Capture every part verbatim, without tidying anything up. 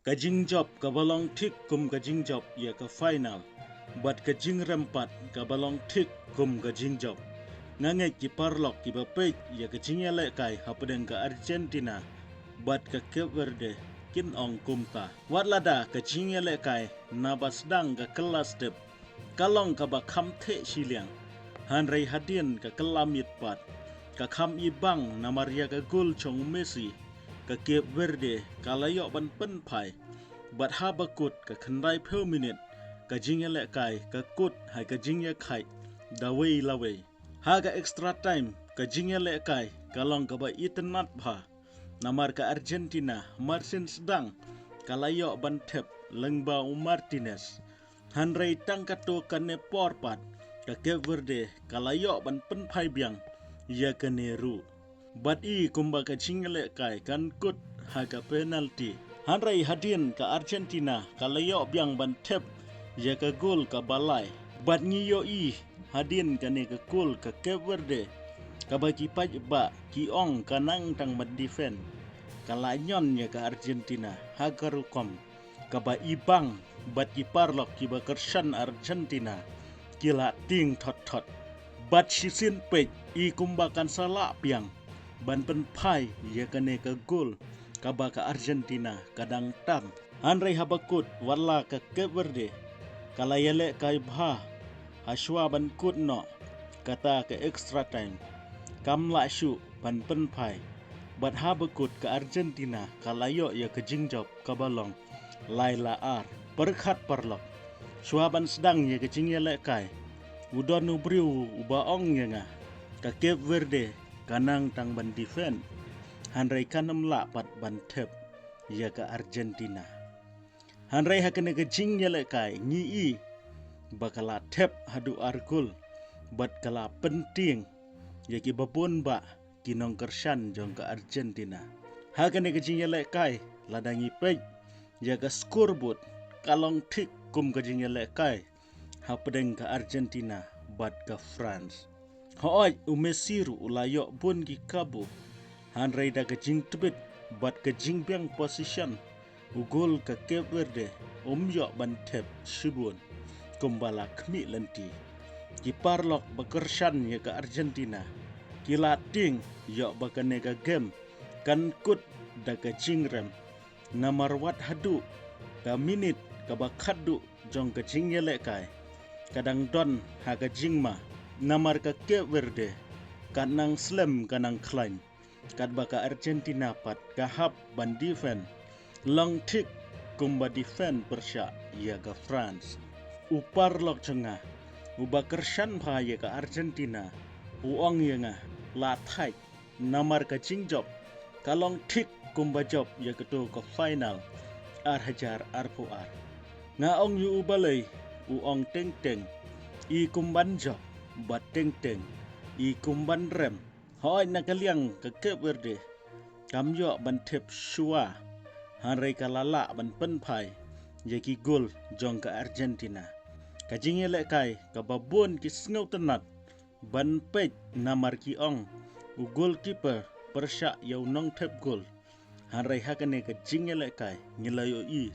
Ka jingjop kaba long thik kum ka jingjop ïa ka final, bad ka jingrem pat kaba long thik kum ka jingjop. Nga ngeit ki paralok kiba peit ïa ka jingïalehkai hapdeng ka Argentina bad ka Cape Verde kin ong kumta. Wat lada ka jingïalehkai naba sdang ka kylla step ka long kaba kham theh shiliang, hynrei hadien ka kylla miet pat ka kham ibang namar ïa ka gol jong u Messi, ka Cape Verde ka la ïoh ban pynphai. Bad haba kut ka khyndai phew minit, ka jingïalehkai ka kut ha ka jingïakhaid da wei la wei. Ha ka extra time ka jingïalehkai ka long kaba itynnad bha, namar ka Argentina mar shen sdang ka la ïoh ban thep lyngba u Martinez. Hynrei tang katto katne por pat ka Cape Verde ka la ïoh ban pynphai biang ïa kane ruh. Bad i kumba ka jingïalehkai kan kut ha ka penalty. Hynrei hadien ka Argentina ka la ïoh biang ban thep ïa ka gol kaba lai. Bad ngi ïohi hadien kane ka gol ka Cape Verde, kaba ki paidbah ki ong ka nang tang ban defend, ka la ñion ïa ka Argentina ha ka rukom kaba ibang, bad ki paralok kiba kyrshan Argentina ki la tieng thot thot. Bad shisien peit i kumba kan sa lah biang ban pynphai ïa kane ka gol kaba ka Argentina ka dang tam. Hynrei haba kut, wat la ka Cape Verde ka la ïalehkai bha, hashwa ban kut noh kata ka extra time, kam lah shuh ban pynphai. Bad haba kut ka Argentina ka la ïoh ïa ka jingjop kaba long lai la ar. Pyrkhat paralok, shwa ban sdang ïa ka jingïalehkai, u don u briew uba ong ïa nga, ka Cape Verde ka nang tang ban defend, hynrei kan ym lah pat ban thep ïa ka Argentina. Hynrei ha kane ka jingïalehkai ngi i ba ka la thep haduh ar gol, bad ka la pyntieng ïa kiba bun bah ki nongkyrshan jong ka Argentina. Ha kane ka jingïalehkai, lada ngi peit ïa ka scoreboard, ka long thik kum ka jingïalehkai hapdeng ka Argentina bad ka France. Hooid, u Messi ruh u la ïoh bun ki kabu, hynrei da ka jingtbit bad ka jingbiang position, u gol ka Cape Verde um ïoh ban thep shibun kumba la khmih lynti. Ki paralok ba kyrshan ïa ka Argentina ki la tieng ïoh ba kane ka game kan kut da ka jingrem, namar wat haduh ka minit kaba khatduh jong ka jingïalehkai, ka dang don ha ka jingma, namar ka Cape Verde ka nang slem ka nang khlaiñ, katba ka Argentina pat ka hap ban defend long thik kumba defend pyrshah ïa ka France. U paralok jong nga uba kyrshan bha ïa ka Argentina u ong ïa nga, la thait, namar ka jingjop ka long thik kumba jop ïa kato ka final ar hajar arphew ar. Nga ong ïa u balei, u ong teng teng i kumban jop, bad teng teng i kumban rem. Hooid, na ka liang ka Cape Verde kam ïoh ban thep shwa, hynrei ka la lah ban pynphai ïa ki gol jong ka Argentina. Ka jingïalehkai kaba bun ki sngewtynnat ban peit, namar ki ong u goalkeeper pyrshah ïa u nongthep gol. Hynrei ha kane ka jingïalehkai ngi la ïohi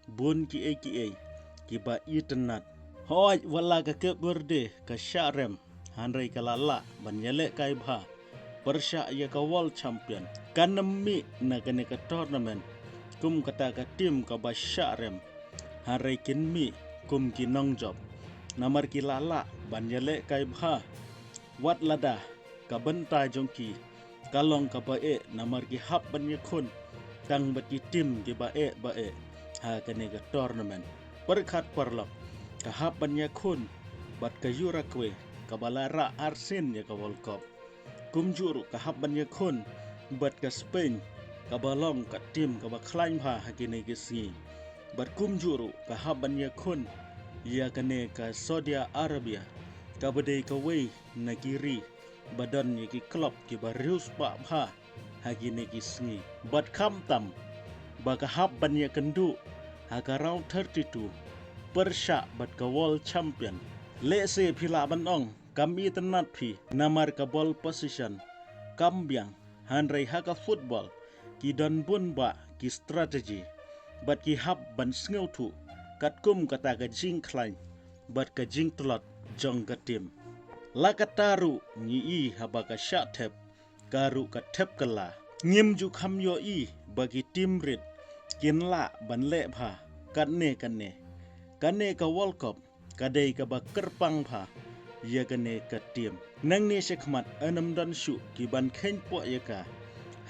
bun kiei kiei kiba itynnat. Hooid, wat la ka Cape Verde ka shah rem, hynrei ka la lah ban ïalehkai bha pyrshah ïa ka world champion. Kan ym mih na kane ka tournament kum kata ka team kaba shah rem, hynrei kin mih kum ki nongjop, namar ki la lah ban ïalehkai bha. Wat lada ka bynta jong ki ka long kaba eh, namar ki hap ban ïakhun tang bad ki team kiba eh ba eh ha kane ka tournament. Pyrkhat paralok, ka hap ban ïakhun bad ka Uruguay kaba la rah arsien ïa ka World Cup. Kumjuh ruh ka hap ban ïakhun bad ka Spain kaba long ka team kaba khlaiñ bha ha kine ki sngi. Bad kumjuh ruh ka hap ban ïakhun ïa kane ka Saudi Arabia, kaba dei kawei na ki ri ba don ïa ki club kiba riewspah bha ha kine ki sngi. Bad khamtam ba ka hap ban ïakynduh ha ka round thirty-two pyrshah bad ka world champion. Lehse phi lah ban ong kam itynnat phi namar ka ball possession kam biang, hynrei ha ka football ki don bun bah ki strategy. bad ki hap ban sngewthuh katkum kata ka jingkhlaiñ bad ka jingtlot jong ka tim. La katta ruh ngi i haba ka shah thep ka ruh ka thep ka la. Ngim ju kham ïoh i ba ki tim rit kin lah ban leh bha katne katne. Kane ka World Cup ka dei kaba kyrpang bha ïa kane ka tim. Nangne shakhmat yn ym don shuh ki ban kheiñ poh ïa ka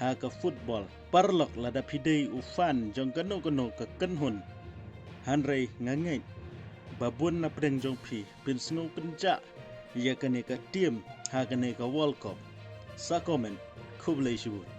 ha ka football. Paralok, lada phi dei u fan jong kano kano ka kynhun, hynrei nga ngeit ba bun na pdeng jong phi phin sngew pynjah ïa kane ka tim ha kane ka World Cup. Sa comment. Khublei shibun.